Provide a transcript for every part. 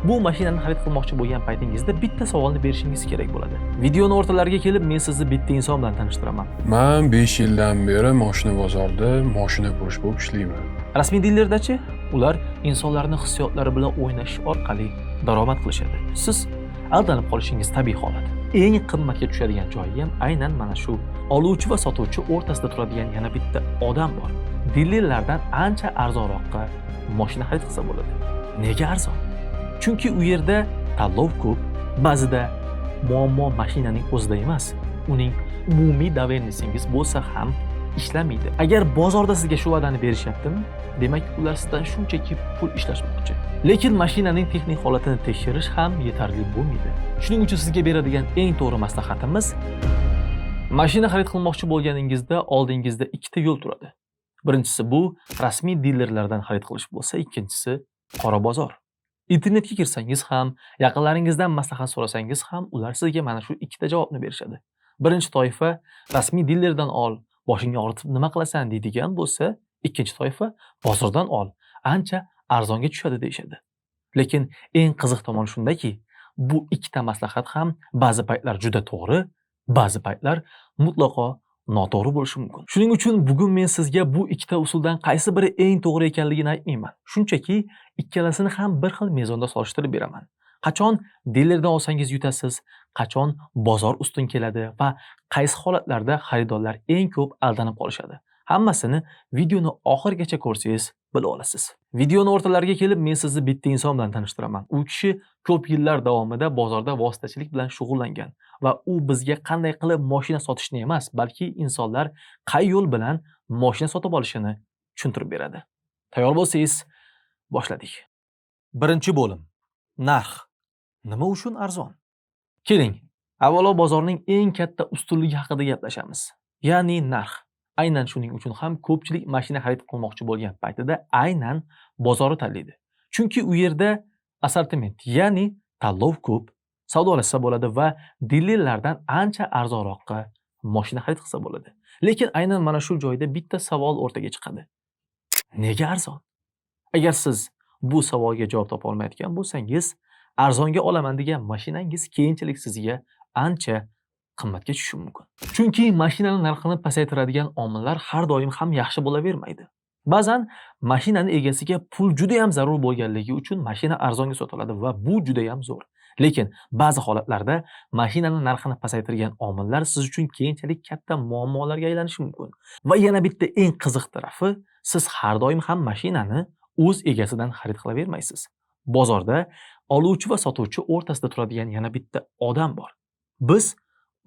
Bu mashinani xarid qilmoqchi bo'lgan paytingizda bitta savolni berishingiz kerak bo'ladi. Videoni o'rtalariga kelib men sizni bitta inson bilan tanishtiraman. Man 5 yildan beri moshina bozorida moshina furush bo'lib ishlayman. Rasmiy dilerdachi, ular insonlarni hissiyotlari bilan o'ynash orqali daromad qilishadi. Siz aldanib qolishingiz tabiiy holat. Eng qimmatga tushadigan joyi ham aynan mana shu. Oluvchi va sotuvchi o'rtasida turadigan yana bitta odam bor. Dilerlardan ancha arzonroqqa mashina xarid qilsa bo'ladi. Nega arzon? Chunki u yerda tanlov ko'p. Ba'zida muammo mashinaning o'zida emas, uning umumiy доверенность ingiz bo'lsa ham ishlamaydi. Agar bozorda sizga shu va'dani berishyaptimi, demak ular sizdan shunchaki pul ishlashmoqchi. Lekin mashinaning texnik holatini tekshirish ham yetarli bo'lmaydi. Shuning uchun sizga beradigan eng to'g'ri maslahatimiz: mashina xarid qilmoqchi bo'lganingizda oldingizda ikkita yo'l turadi. Birinchisi bu rasmiy dilerlardan xarid qilish bo'lsa, ikkinchisi qora bozor. Internetga kirsangiz ham, yaqinlaringizdan maslahat so'rasangiz ham ular sizga mana shu ikkita javobni berishadi. Birinchi toifa rasmiy dilerdan ol, boshingni og'ritib nima qilasan deydigan bo'lsa, ikkinchi toifa bozordan ol, ancha arzonga tushadi deyishadi. Lekin eng qiziq tomoni shundaki, bu ikkita maslahat ham ba'zi paytlar juda to'g'ri, ba'zi paytlar mutlaqo noto'g'ri bo'lishi mumkin. Shuning uchun bugun men sizga bu ikkita usuldan qaysi biri eng to'g'ri ekanligini aytmayman. Shunchaki ikkalasini ham bir xil mezonda solishtirib beraman. Qachon dilerdan olsangiz yutasiz, qachon bozor ustun keladi va qaysi holatlarda xaridorlar eng ko'p aldanib qolishadi. Hammasini videoni oxirigacha ko'rsangiz bila olasiz. Videoni o'rtalariga kelib men sizni bitta inson bilan tanishtiraman. U kishi ko'p yillar davomida bozorda vositachilik bilan shug'ullangan va u bizga qanday qilib mashina sotishni emas, balki insonlar qay yo'l bilan mashina sotib olishini tushuntirib beradi. Tayyor bo'lsangiz, boshladik. Birinchi bo'lim. Narx. Nima uchun arzon? Keling, avvalo bozorning eng katta ustunligi haqida gaplashamiz. Ya'ni narx. Aynan shuning uchun ham ko'pchilik mashina xarid qilmoqchi bo'lgan paytida aynan bozorni tanlaydi. Chunki u yerda assortiment, ya'ni tanlov ko'p, savdolashsa bo'ladi va dilerlardan ancha arzonroqqa mashina xarid qilsa bo'ladi. Lekin aynan mana shu joyda bitta savol o'rtaga chiqadi. Nega arzon? Agar siz bu savolga javob topa olmayotgan bo'lsangiz, arzonga olaman degan mashinangiz keyinchalik sizga ancha qimmatga tushishi mumkin. Chunki mashinani narxini pasaytiradigan omillar har doim ham yaxshi bo'lavermaydi. Ba'zan mashinani egasiga pul juda ham zarur bo'lganligi uchun mashina arzonga sotiladi va bu juda ham zo'r. Lekin ba'zi holatlarda mashinani narxini pasaytirgan omillar siz uchun keyinchalik katta muammolarga aylanishi mumkin. Va yana bitta eng qiziq tarafi, siz har doim ham mashinani o'z egasidan xarid qilavermaysiz. Bozorda oluvchi va sotuvchi o'rtasida turadigan yana bitta odam bor. Biz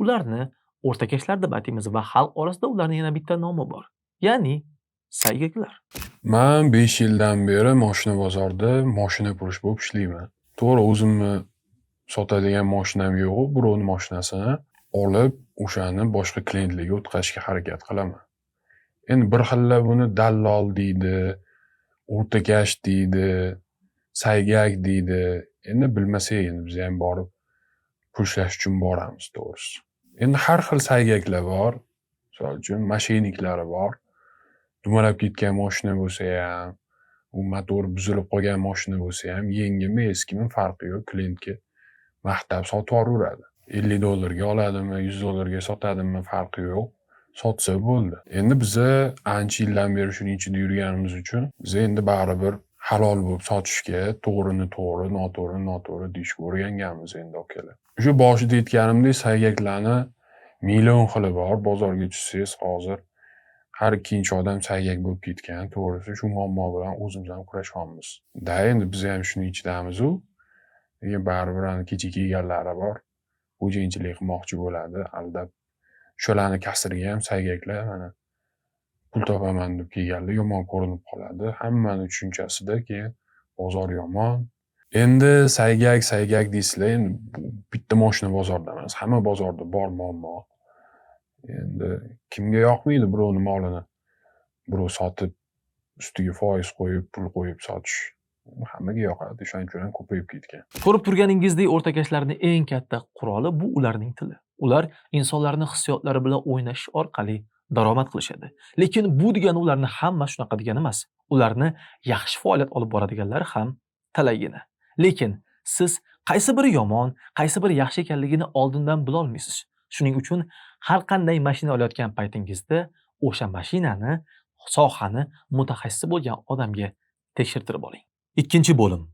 ularni o'rtakashlar deb ataymiz va xalq orasida ularning yana bitta nomi bor. Ya'ni saygaklar. Man 5 yildan beri moshina bozorida moshina furush bo'lib ishlayman. To'g'ri, o'zimni sotadigan moshinam yo'q, birovni moshinasini olib, o'shani boshqa klientlarga o'tkazishga harakat qilaman. Endi bir xillar buni dallol deydi, o'rtakash deydi, saygak deydi. Endi bilmasak, endi biz ham borib pul ishlash uchun boramiz, to'g'risi. Endi har xil saygaklar bor. Misol uchun, мошенник lari bor. Dumalab ketgan moshina bo'lsa ham, u motori buzilib qolgan moshina bo'lsa ham, yengimi, eskimi farqi yo'q, klientga maqtab sotib yuboraveradi. 50 dollarga oladimi, 100 dollarga sotadimi, farqi yo'q. Sotsa bo'ldi. Endi biza ancha yildan beri shuning ichida yurganimiz uchun biza endi baribir halol bo'lib sotishga, to'g'rini to'g'ri, noto'g'rini noto'g'ri deyishga o'rganganmiz endi, akalar. O'sha boshida aytganimdek, saygaklarni million xili bor. Bozorga tushsangiz, hozir har ikkinchi odam saygak bo'lib ketgan. To'g'risi, shu muammo bilan o'zimiz ham kurashyapmiz. Да, endi biz ham shuning ichidamiz-u. Lekin baribir ani kecha kelganlari bor. Xo'jayinchilik qilmoqchi bo'ladi, aldab. O'shalarni kasriga ham saygaklar mana pul topaman deb kelganlar yomon ko'rinib qoladi. Hammani tushunchasida keyin bozor yomon. Endi saygak, saygak deysizlar, endi bu bitta moshina bozorda emas, hamma bozorda bor muammo. Endi kimga yoqmaydi birovni molini birov sotib, ustiga foiz qo'yib, pul qo'yib sotish. Hammaga yoqadi, o'shaning uchun ham ko'payib ketgan. Ko'rib turganingizdek, o'rtakashlarning eng katta quroli bu ularning tili. Ular insonlarni hissiyotlari bilan o'ynash orqali daromad qilishadi. Lekin bu degani ularni hammasi shunaqa degani emas. Ularni yaxshi faoliyat olib boradiganlari ham talaygina. Lekin Siz qaysi biri yomon, qaysi biri yaxshi ekanligini oldindan bila olmaysiz. Shuning uchun har qanday mashina olayotgan paytingizda o'sha mashinani sohani mutaxassisi bo'lgan odamga tekshirtirib oling. Ikkinchi bo'lim.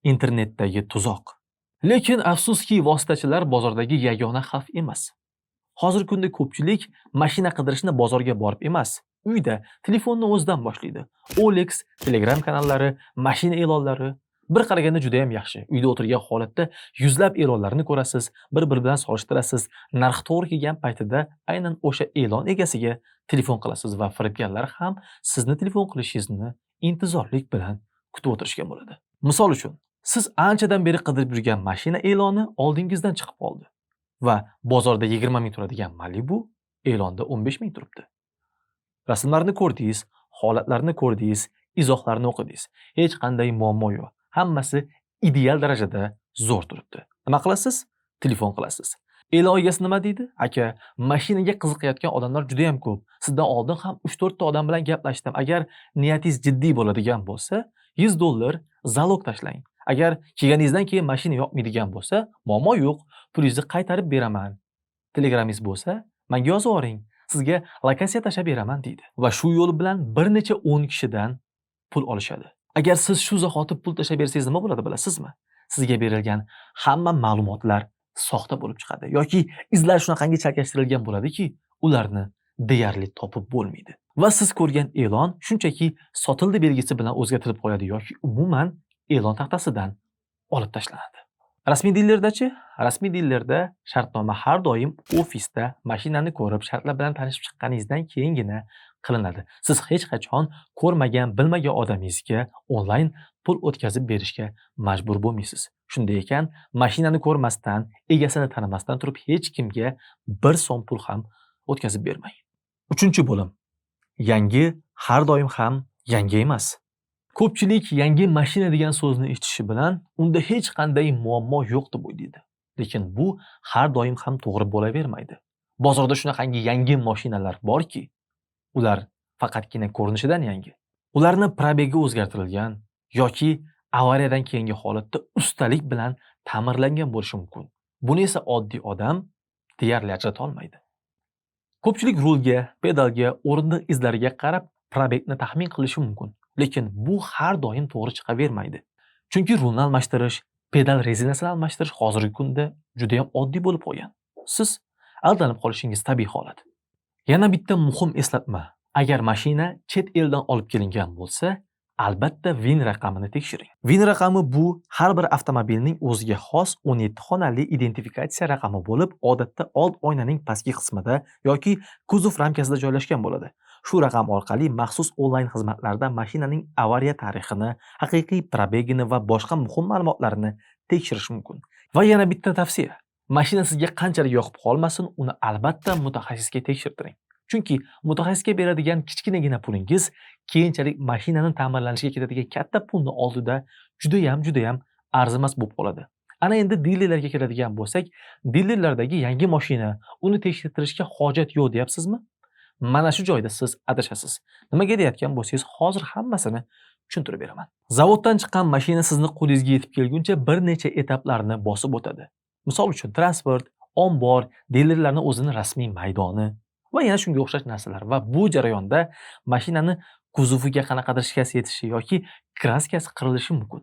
Internetdagi tuzoq. Lekin afsuski, vositachilar bozordagi yagona xavf emas. Hozirgi kunda ko'pchilik mashina qidirishni bozorga borib emas, uyda telefonni o'zidan boshlaydi. OLX, Telegram kanallari, mashina e'lonlari bir qaraganda juda ham yaxshi. Uyda o'tirgan holatda yuzlab e'lonlarni ko'rasiz, bir-biri bilan solishtirasiz. Narx to'g'ri kelgan paytida aynan o'sha e'lon egasiga telefon qilasiz va firibgarlar ham sizni telefon qilishingizni intizorlik bilan kutib o'tirishgan bo'ladi. Misol uchun, siz anchadan beri qidirib yurgan mashina e'loni oldingizdan chiqib qoldi va bozorda 20 ming turadigan Malibu e'londa 15 ming turibdi. Rasmlarni ko'rdingiz, holatlarni ko'rdingiz, izohlarni o'qidingiz. Hech qanday muammo yo'q. Hammasi ideal darajada zo'r turibdi. Nima qilasiz? Telefon qilasiz. E'lon egasi nima deydi? Aka, mashinaga qiziqayotgan odamlar juda ham ko'p. Sizdan oldin ham 3-4 ta odam bilan gaplashdim. Agar niyatingiz jiddiy bo'ladigan bo'lsa, $100 залог tashlang. Agar kelganingizdan keyin mashina yoqmaydigan bo'lsa, muammo yo'q, pulingizni qaytarib beraman. Telegramingiz bo'lsa, menga yozib yuboring. Sizga lokatsiya tashlab beraman deydi. Va shu yo'l bilan bir necha 10 kishidan pul olishadi. Agar siz shu zahoti pul tashlab bersangiz nima bo'ladi bilasizmi? Sizga berilgan hamma ma'lumotlar soxta bo'lib chiqadi yoki izlar shunaqangi chalkashtirilgan bo'ladiki, ularni deyarli topib bo'lmaydi. Va siz ko'rgan e'lon shunchaki sotildi belgisi bilan o'zgartirilib qo'yadi yoki umuman e'lon taxtasidan olib tashlanadi. Rasmiy dilerdachi? Rasmiy dilerda shartnoma har doim ofisda mashinani ko'rib, shartlar bilan tanishib chiqqaningizdan keyingina qilinadi. Siz hech qachon ko'rmagan, bilmagan odamingizga onlayn pul o'tkazib berishga majbur bo'lmaysiz. Shunday ekan, mashinani ko'rmasdan, egasini tanimasdan turib hech kimga bir so'm pul ham o'tkazib bermang. Uchinchi bo'lim. Yangi har doim ham yangi emas. Ko'pchilik yangi mashina degan so'zni eshitishi bilan unda hech qanday muammo yo'q deb o'ylaydi. Lekin bu har doim ham to'g'ri bo'lavermaydi. Bozorda shunaqangi yangi mashinalar borki, ular faqatgina ko'rinishidan yangi. Ularni пробег i o'zgartirilgan yoki avariyadan keyingi holatda ustalik bilan ta'mirlangan bo'lishi mumkin. Buni esa oddiy odam deyarli ajrata olmaydi. Ko'pchilik rulga, pedalga, o'rindiq izlariga qarab пробег ni taxmin qilishi mumkin. Lekin bu har doim to'g'ri chiqavermaydi. Chunki rulni almashtirish, pedal rezinasini almashtirish hozirgi kunda juda ham oddiy bo'lib qolgan. Siz aldanib qolishingiz tabiiy holat. Yana bitta muhim eslatma. Agar mashina chet eldan olib kelingan bo'lsa, albatta VIN raqamini tekshiring. VIN raqami bu har bir avtomobilning o'ziga xos 17 xonali identifikatsiya raqami bo'lib, odatda old oynaning pastki qismida yoki kuzov ramkasida joylashgan bo'ladi. Shu raqam orqali maxsus onlayn xizmatlarda mashinaning avariya tarixini, haqiqiy пробег ini va boshqa muhim ma'lumotlarni tekshirish mumkin. Va yana bitta tavsiya. Mashina sizga qanchalik yoqib qolmasin, uni albatta mutaxassisga tekshirtiring. Chunki mutaxassisga beradigan kichkinagina pulingiz keyinchalik mashinani ta'mirlanishiga ketadigan katta pulni oldida judayam, judayam arzimas bo'lib qoladi. Ana endi dilerlarga keladigan bo'lsak, dilerlardagi yangi mashina, uni tekshirtirishga hojat yo'q deyapsizmi? Mana shu joyda siz adashasiz. Nimaga deyotgan bo'lsangiz, hozir hammasini tushuntirib beraman. Zavoddan chiqqan mashina sizni qo'lingizga yetib kelguncha bir necha etaplarni bosib o'tadi. Misol uchun, transport, ombor, dilerlarning o'zini rasmiy maydoni va yana shunga o'xshash narsalar va bu jarayonda mashinani kuzoviga qanaqadir shikast yetishi yoki kraskasi qirilishi mumkin.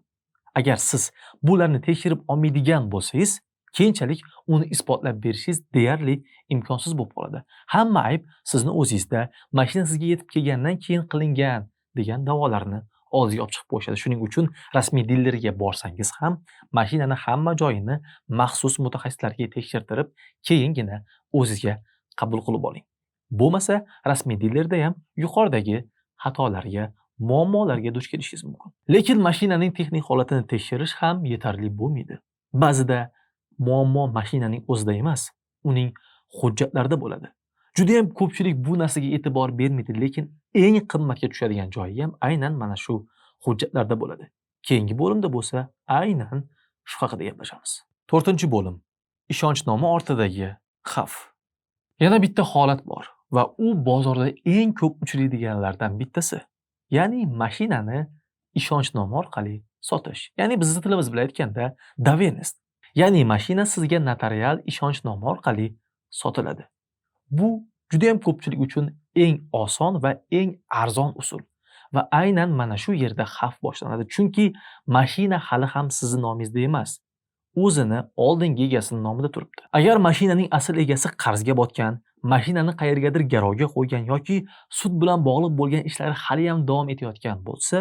Agar siz bularni tekshirib olmaydigan bo'lsangiz, keyinchalik uni isbotlab berishingiz deyarli imkonsiz bo'lib qoladi. Hamma ayb sizni o'zingizda, mashina sizga yetib kelgandan keyin qilingan degan da'volarni oldingizga olib chiqib qo'yishadi. Shuning uchun rasmiy dilerga borsangiz ham mashinani hamma joyini maxsus mutaxassislarga tekshirtirib, keyingina o'zizga qabul qilib oling. Bo'lmasa, rasmiy dilerda ham yuqoridagi xatolarga, muammolarga duch kelishingiz mumkin. Lekin mashinaning texnik holatini tekshirish ham yetarli bo'lmaydi. Ba'zida muammo mashinaning o'zida emas, uning hujjatlarida bo'ladi. Juda ham ko'pchilik bu narsaga e'tibor bermaydi, lekin eng qimmatga tushadigan joyi ham aynan mana shu hujjatlarda bo'ladi. Keyingi bo'limda bo'lsa aynan shu haqida gaplashamiz. 4-bo'lim. Ishonchnoma ortidagi xavf. Yana bitta holat bor va u bozorda eng ko'p uchraydiganlardan bittasi. Ya'ni mashinani ishonchnoma orqali sotish. Ya'ni bizni tilimiz bilan aytganda доверенность. Ya'ni mashina sizga notarial ishonchnoma orqali sotiladi. Bu juda ham ko'pchilik uchun eng oson va eng arzon usul. Va aynan mana shu yerda xavf boshlanadi. Chunki mashina hali ham sizni nomingizda emas. O'zini oldingi egasining nomida turibdi. Agar mashinaning asl egasi qarzga botgan, mashinani qayergadir garovga qo'ygan yoki sud bilan bog'liq bo'lgan ishlari hali ham davom etayotgan bo'lsa,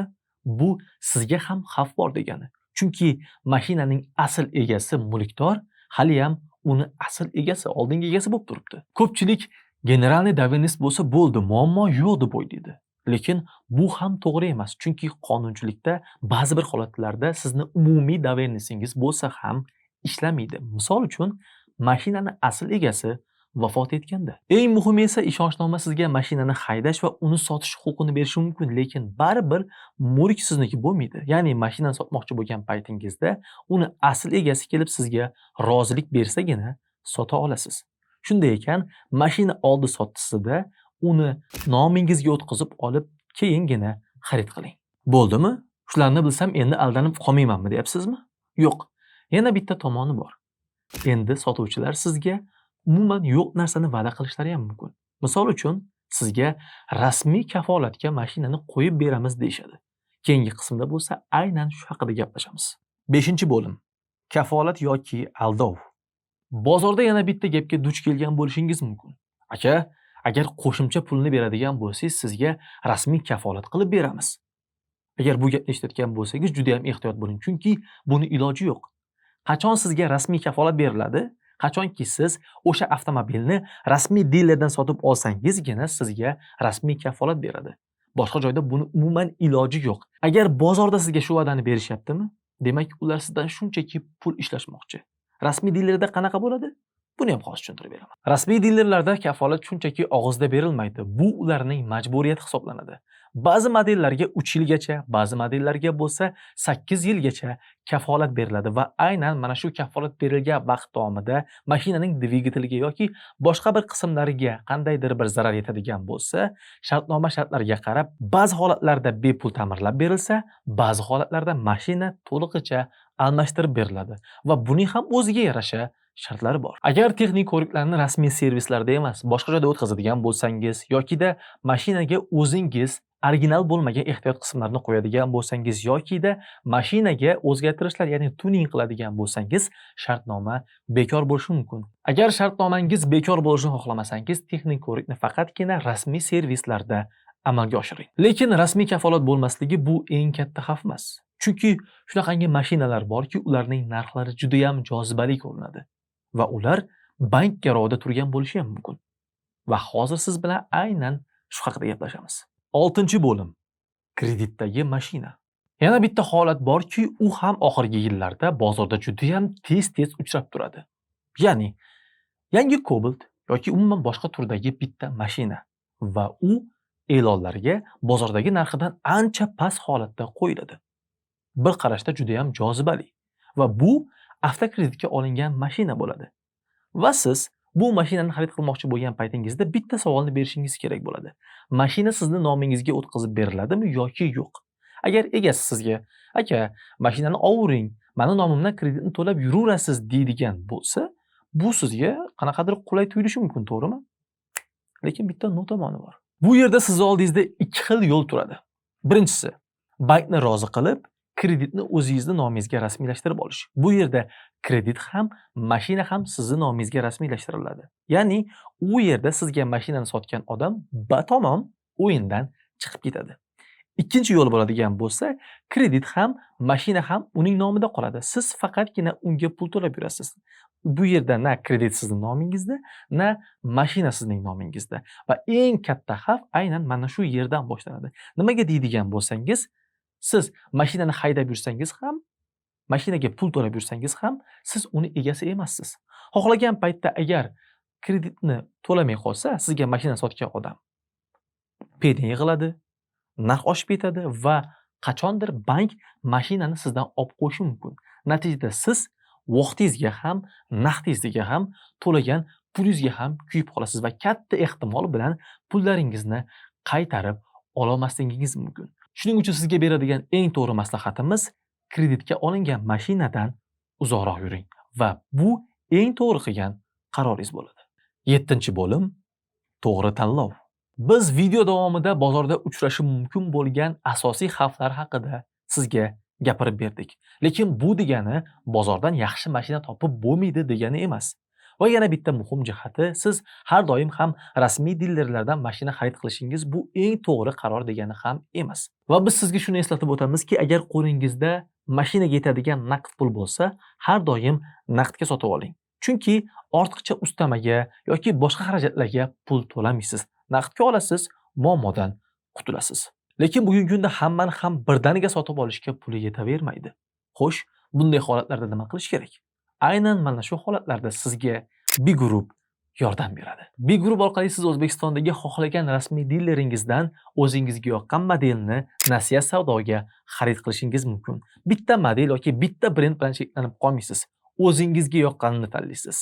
bu sizga ham xavf bor degani. Chunki mashinaning asl egasi mulkdor hali ham uni asl egasi, oldingi egasi bo'lib turibdi. Ko'pchilik генеральный доверенность bo'lsa bo'ldi, muammo yo'q deb o'ylaydi. Lekin bu ham to'g'ri emas, chunki qonunchilikda ba'zi bir holatlarda sizni umumiy доверенность ingiz bo'lsa ham ishlamaydi. Misol uchun, mashinani asl egasi vafot etganda. Eng muhimi esa ishonchnoma sizga mashinani haydash va uni sotish huquqini berishi mumkin, lekin baribir mulk sizniki bo'lmaydi. Ya'ni mashinani sotmoqchi bo'lgan paytingizda uni asl egasi kelib sizga rozilik bersagina sota olasiz. Shunday ekan, mashina oldi sotdisida uni nomingizga o'tkazib olib, keyingina xarid qiling. Bo'ldimi? Shularni bilsam endi aldanib qolmaymanmi deyapsizmi? Yo'q. Yana bitta tomoni bor. Endi sotuvchilar sizga umuman yo'q narsani va'da qilishlari ham mumkin. Misol uchun, sizga rasmiy kafolatga mashinani qo'yib beramiz deyishadi. Keyingi qismda bo'lsa aynan shu haqida gaplashamiz. 5-bo'lim. Kafolat yoki aldov. Bozorda yana bitta gapga duch kelgan bo'lishingiz mumkin. Aka, agar qo'shimcha pulni beradigan bo'lsangiz, sizga rasmiy kafolat qilib beramiz. Agar bu gapni eshitayotgan bo'lsangiz, juda ham ehtiyot bo'ling, chunki buni iloji yo'q. Qachon sizga rasmiy kafolat beriladi? Qachonki siz o'sha avtomobilni rasmiy dilerdan sotib olsangizgina sizga rasmiy kafolat beradi. Boshqa joyda buni umuman iloji yo'q. Agar bozorda sizga shu va'dani berishyaptimi? Demak, ular sizdan shunchaki pul ishlashmoqchi. Rasmiy dilerda qanaqa bo'ladi? Buni ham hozir tushuntirib beraman. Rasmiy dilerlarda kafolat shunchaki og'izda berilmaydi. Bu ularning majburiyati hisoblanadi. Ba'zi modellarga 3 yilgacha, ba'zi modellarga bo'lsa 8 yilgacha kafolat beriladi va aynan mana shu kafolat berilgan vaqt davomida mashinaning dvigateliga yoki boshqa bir qismlariga qandaydir bir zarar yetadigan bo'lsa, shartnoma shartlariga qarab ba'zi holatlarda bepul ta'mirlab berilsa, ba'zi holatlarda mashina to'lig'icha almashtirib beriladi va buning ham o'ziga yarasha shartlari bor. Agar texnik ko'riklarni rasmiy servislarda emas, boshqa joyda o'tkazadigan bo'lsangiz yokida mashinaga o'zingiz original bo'lmagan ehtiyot qismlarini qo'yadigan bo'lsangiz yokida mashinaga o'zgartirishlar, ya'ni tuning qiladigan bo'lsangiz, shartnoma bekor bo'lishi mumkin. Agar shartnomangiz bekor bo'lishini xohlamasangiz, texnik ko'rikni faqatgina rasmiy servislarda amalga oshiring. Lekin rasmiy kafolat bo'lmasligi bu eng katta xavf emas. Chunki shunaqangi mashinalar borki, ularning narxlari juda ham jozibali ko'rinadi va ular bank garovida turgan bo'lishi ham mumkin. Va hozir siz bilan aynan shu haqida gaplashamiz. 6-bo'lim. Kreditdagi mashina. Yana bitta holat borki, u ham oxirgi yillarda bozorda juda ham tez-tez uchrab turadi. Ya'ni yangi Cobalt yoki umuman boshqa turdagi bitta mashina va u e'lonlarga bozordagi narxidan ancha past holatda qo'yiladi. Bir qarashda juda ham jozibali va bu avtokreditga olingan mashina bo'ladi. Va siz bu mashinani xarid qilmoqchi bo'lgan paytingizda bitta savolni berishingiz kerak bo'ladi. Mashina sizni nomingizga o'tkazib beriladimi yoki yo'q? Agar egasi sizga, aka, mashinani ovuring, mani nomimdan kreditni to'lab yuraverasiz deydigan bo'lsa, bu sizga qanaqadir qulay tuyulishi mumkin, to'g'rimi? Lekin bitta no tomoni bor. Bu yerda sizni oldingizda ikki xil yo'l turadi. Birinchisi, bankni rozi qilib, kreditni o'zingizni nomingizga rasmiylashtirib olish. Bu yerda kredit ham, mashina ham sizni nomingizga rasmiylashtiriladi. Ya'ni u yerda sizga mashinani sotgan odam batamom o'yindan chiqib ketadi. Ikkinchi yo'l bo'ladigan bo'lsa, kredit ham, mashina ham uning nomida qoladi. Siz faqatgina unga pul to'lab yurasiz. Bu yerda na kredit sizning nomingizda, na mashina sizning nomingizda. Va eng katta xavf aynan mana shu yerdan boshlanadi. Nimaga deydigan bo'lsangiz, siz mashinani haydab yursangiz ham, mashinaga pul to'lab yursangiz ham, siz uni egasi emassiz. Xohlagan paytda agar kreditni to'lamay qolsa, sizga mashina sotgan odam penya yig'iladi, narx oshib ketadi va qachondir bank mashinani sizdan olib qo'yishi mumkin. Natijada siz vaqtingizga ham, naqdingizga ham, to'lagan pulingizga ham kuyib qolasiz va katta ehtimol bilan pullaringizni qaytarib ololmasligingiz mumkin. Shuning uchun sizga beradigan eng to'g'ri maslahatimiz Kreditga olingan mashinadan uzoqroq yuring va bu eng to'g'ri qilgan qaroringiz bo'ladi. 7-bo'lim to'g'ri tanlov. Biz video davomida bozorda uchrashi mumkin bo'lgan asosiy xavflar haqida sizga gapirib berdik. Lekin bu degani bozordan yaxshi mashina topib bo'lmaydi degani emas. Va yana bitta muhim jihati, siz har doim ham rasmiy dilerlardan mashina xarid qilishingiz bu eng to'g'ri qaror degani ham emas. Va biz sizga shuni eslatib o'tamizki, agar qo'lingizda mashinaga yetadigan naqd pul bo'lsa, har doim naqdga sotib oling. Chunki ortiqcha ustamaga yoki boshqa xarajatlarga pul to'lamaysiz. Naqdga olasiz, muammodan qutulasiz. Lekin bugungi kunda hammani ham birdaniga sotib olishga puli yetavermaydi. Xo'sh, bunday holatlarda nima qilish kerak? Aynan mana shu holatlarda sizga Bigroup yordam beradi. Bigroup orqali siz O'zbekistondagi xohlagan rasmiy dileringizdan o'zingizga yoqqan modelni nasiya savdoga xarid qilishingiz mumkin. Bitta model yoki bitta brend bilan cheklanib qolmaysiz. O'zingizga yoqqanini tanlaysiz.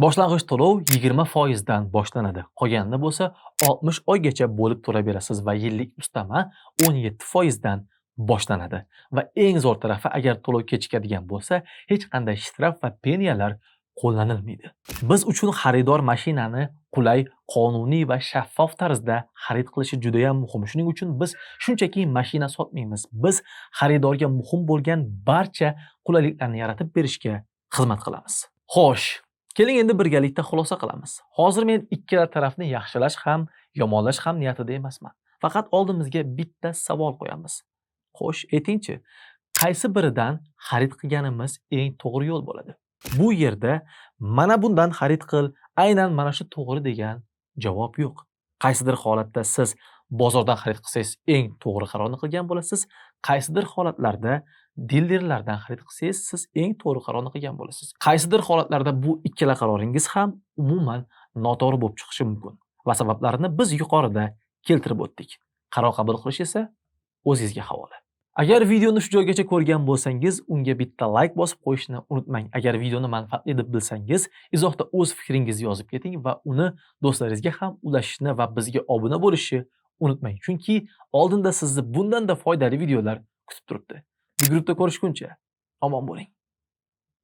Boshlang'ich to'lov 20% dan boshlanadi. Qolganini bo'lsa 60 oygacha bo'lib to'lab berasiz va yillik ustama 17% dan boshlanadi. Va eng zo'r tarafi, agar to'lov kechikadigan bo'lsa, hech qanday shtraf va peniyalar qo'llanilmaydi. Biz uchun xaridor mashinani qulay, qonuniy va shaffof tarzda xarid qilishi juda ham muhim. Shuning uchun biz shunchaki mashina sotmaymiz. Biz xaridorga muhim bo'lgan barcha qulayliklarni yaratib berishga xizmat qilamiz. Xo'sh, keling endi birgalikda xulosa qilamiz. Hozir men ikkala tarafni yaxshilash ham, yomonlash ham niyatida emasman. Faqat oldimizga bitta savol qo'yamiz. Xo'sh, aytingchi, qaysi biridan xarid qilganimiz eng to'g'ri yo'l bo'ladi? Bu yerda mana bundan xarid qil, aynan mana shu to'g'ri degan javob yo'q. Qaysidir holatda siz bozordan xarid qilsangiz eng to'g'ri qarorni qilgan bo'lasiz, qaysidir holatlarda dilerlardan xarid qilsangiz siz eng to'g'ri qarorni qilgan bo'lasiz. Qaysidir holatlarda bu ikkala qaroringiz ham umuman noto'g'ri bo'lib chiqishi mumkin va sabablarini biz yuqorida keltirib o'tdik. Qaror qabul qilish esa o'zingizga havola. Agar videoni shu joygacha ko'rgan bo'lsangiz, unga bitta like bosib qo'yishni unutmang. Agar videoni manfaatli deb bilsangiz, izohda o'z fikringizni yozib keting va uni do'stlaringizga ham ulashishni va bizga obuna bo'lishni unutmang. Chunki oldinda sizni bundan-da foydali videolar kutib turibdi. Guruhda ko'rishguncha omon bo'ling.